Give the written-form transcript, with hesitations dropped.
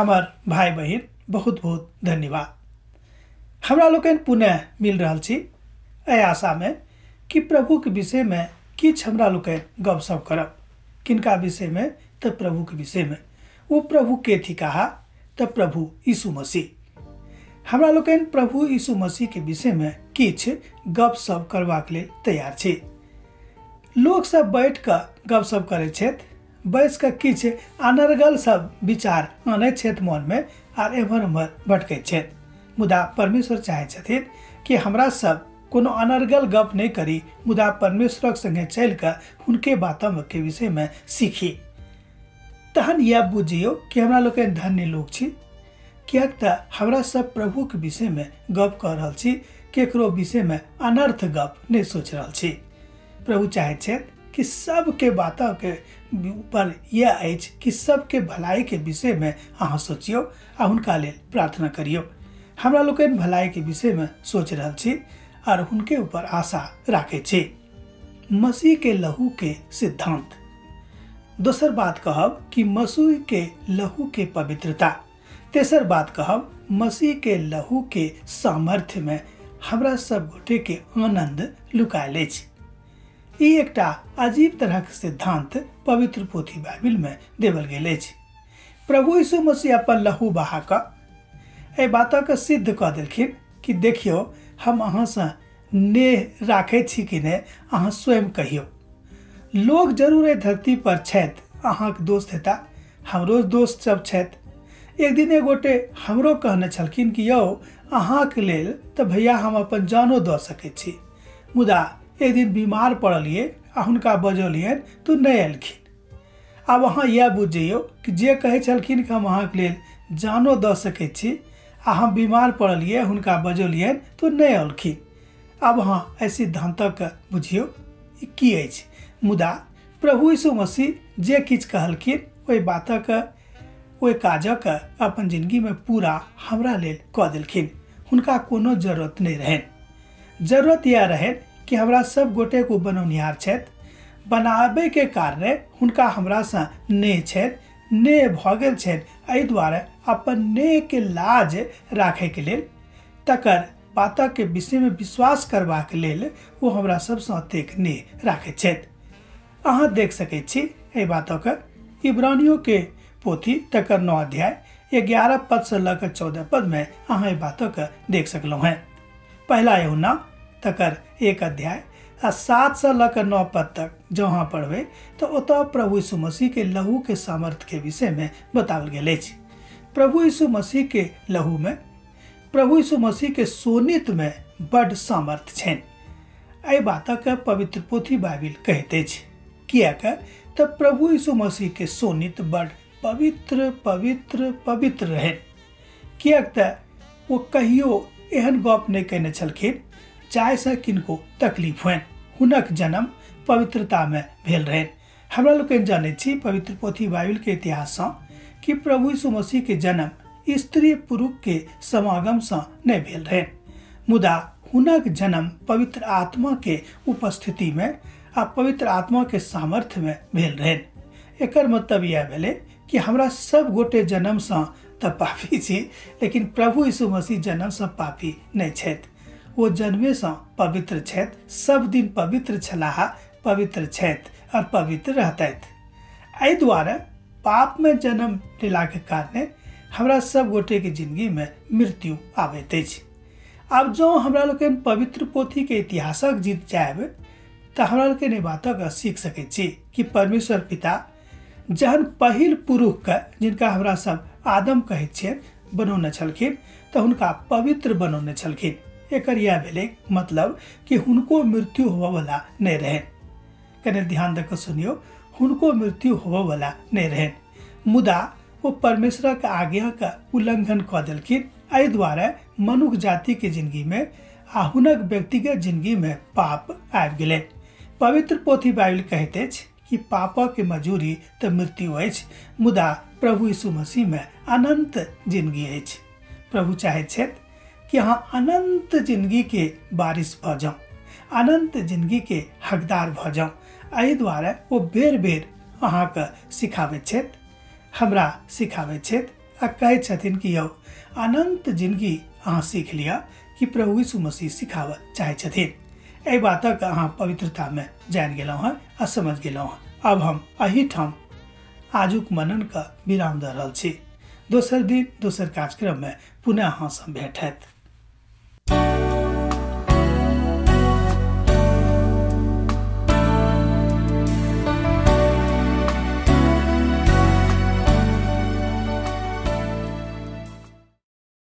हमर भाई बहिन, बहुत बहुत धन्यवाद। हमरा लोकनि पुनः मिल रहल छी एहि आशामे कि प्रभुके विषयमे किछु हमरा लोकनि गपशप करब। किनका विषयमे? तऽ प्रभुके विषयमे। ओ प्रभु के थिकाह? तऽ प्रभु यीशु मसीह। हमरा लोकनि प्रभु यीशु मसीहके विषयमे किछु गपशप करबाक लेल तैयार छी। लोक सब बैठ कऽ गपशप करै छथि, बैस कऽ किछु अनर्गल सब विचार आनै छथि मनमे आर एम्हर ओम्हर भटकै छथि। मुदा परमेश्वर चाहै छथिन कि हमरा सब कोनो अनर्गल गप नहि करी, मुदा परमेश्वरक संगे चलि कऽ हुनके बातके विषयमे सीखी। तहन यह बुझियौ कि हमरा लोकनि धन्य लोक छी, किएक तऽ हमरा सब प्रभुके विषयमे गप कऽ रहल छी, केकरो विषयमे अनर्थ गप नहि सोचि रहल छी। प्रभु चाहै छथि कि सबके बातके ऊपर यह अछि कि सबके भलाइके विषयमे अहाँ सोचियौ आ हुनका लेल प्रार्थना करियौ। हमरा लोकनि भलाइके विषयमे सोचि रहल छी और हुनके ऊपर आशा राखै छी। मसीह के लहू के सिद्धांत। दोसर बात कहब कि मसीह के लहू के पवित्रता। तेसर बात कहब मसीह के लहू के सामर्थ्य में हमरा सब गोटे के आनंद लुकायल अछि। ई एकटा अजीब तरहक सिद्धांत पवित्र पोथी बाइबिल में देवल गेल अछि। प्रभु यीशु मसीह अपन लहू बहा कऽ एहि बातके सिद्ध कऽ देलखिन कि देखियौ, हम अहाँसँ नेह राखै छी कि नहि, अहाँ स्वयं कहियौ। लोग जरूर एहि धरती पर छथि, अहाँके दोस्त हेता, हमरो दोस्त सब छथि। एक दिन एक गोटे हमरो कहने छलखिन कि यौ, अहाँके लेल तऽ भैया हम अपन जानो दऽ सकै छी। मुदा एक दिन बीमार पड़लियै आ हुनका बजौलियनि तऽ नहि एलखिन। आब अहाँ इएह बुझि जइयौ कि जे कहै छलखिन कि हम अहाँके लेल जानो दऽ सकै छी आ हम बीमार पड़लियै, हुनका बजौलियनि तऽ नहि एलखिन। आब अहाँ एहि सिद्धान्तके बुझियौ ई की अछि। मुदा प्रभु यीशु मसीह जे किछु कहलखिन ओहि बातक, ओहि काजक अपन जिंदगीमे पूरा हमरा लेल कऽ देलखिन। हुनका कोनो जरूरत नहि रहनि। जरूरत इएह रहनि कि हमरा सब गोटेके ओ बनौनिहार छथि। बनाबैके कारणे हुनका हमरासँ नेह छनि, नेह भऽ गेल छनि। एहि दुआरे अपन नेहके लाज राखैके लेल, तकर बातके विषयमे विश्वास करबाक लेल ओ हमरा सबसँ अतेक नेह राखैत छथि। अहाँ देख सकै छी एहि बातके इब्रानियों के पोथी तकर 9 अध्याय 11 पद से लऽ कऽ 14 पद में अहाँ एहि बातके देख सकलहुँ हेँ। पहला यूहन्ना तकर 1 अध्याय आ 7 से लऽ कऽ 9 पद तक जँ अहाँ पढ़बै तऽ ओतऽ प्रभु यीशु मसीह के लहू के सामर्थ्य के विषय में बताओल गेल अछि। प्रभु यीशु मसीह के लहू में, प्रभु यीशु मसीह के सोनित में बड्ड सामर्थ्य छनि। एहि बातके पवित्र पोथी बाइबिल कहैत अछि। किएक तऽ प्रभु यीशु मसीह के सोनित बड्ड पवित्र पवित्र पवित्र रहनि। किएक तऽ ओ कहियो एहन गप नहि कहने छलखिन जाहिसँ किनको तकलीफ होइन। हुनक जन्म पवित्रतामे भेल रहनि। हमरा लोकनि जानै छी पवित्र पोथी बाइबिल के इतिहाससँ कि प्रभु यीशु मसीह के जन्म स्त्री पुरुष के समागमसँ नहि भेल रहनि, मुदा हुनक जन्म पवित्र आत्मा के उपस्थितिमे आ पवित्र आत्मा के सामर्थ्यमे भेल रहनि। एकर मतलब इएह भेलै कि हमरा सब गोटे जन्मसँ तऽ पापी छी, लेकिन प्रभु यीशु मसीह जन्मसँ पापी नहि छथि। ओ जन्मेसँ पवित्र छथि, सब दिन पवित्र छलाह, पवित्र छथि और पवित्र रहतथि। एहि दुआरे पापमे जन्म लेलाके कारणे हमरा सब गोटेके जिंदगीमे मृत्यु आबैत अछि। आब जँ हमरा लोकनि पवित्र पोथीके इतिहासक जीत जायब तऽ हमरा लोकनि एहि बातक सीख सकै छी कि परमेश्वर पिता जहन पहिल पुरुषके, जिनका हमरा सब आदम कहै छियनि, बनौने छलखिन तऽ हुनका पवित्र बनौने छलखिन। एकर इएह भेलै मतलब कि हुनको मृत्यु होबयवला नहि रहनि। कने ध्यान दऽ कऽ सुनियौ, हुनको मृत्यु होबयवला नहि रहनि, मुदा ओ परमेश्वरक आज्ञाके उल्लंघन कऽ देलखिन। एहि दुआरे मनुख जातिके जिंदगीमे आ हुनक व्यक्तिगत जिंदगीमे पाप आबि गेलै। पवित्र पोथी बाइबिल कहैत अछि कि पापक मजूरी तऽ मृत्यु अछि, मुदा प्रभु यीशु मसीहमे अनंत जिंदगी अछि। प्रभु चाहैत छथि कि अहाँ अनंत जिंदगीके बारिश भऽ जाउ, अनंत जिंदगीके हकदार भऽ जाउ। एहि दुआरे ओ बेर बेर अहाँके सिखाबैत छथि, हमरा सिखाबैत छथि आ कहै छथिन कि यौ अनन्त जिनगी अहाँ सीख लिअ कि प्रभु यीशु मसीह सिखाबऽ चाहै छथिन। एहि बातक अहाँ पवित्रतामे जानि गेलहुँ हँ आ समझ गेलहुँ हँ। अब हम एहिठाम आजुक मननके विराम दऽ रहल छी। दोसर दिन दोसर कार्यक्रममे पुनः अहाँसँ भेट हैत।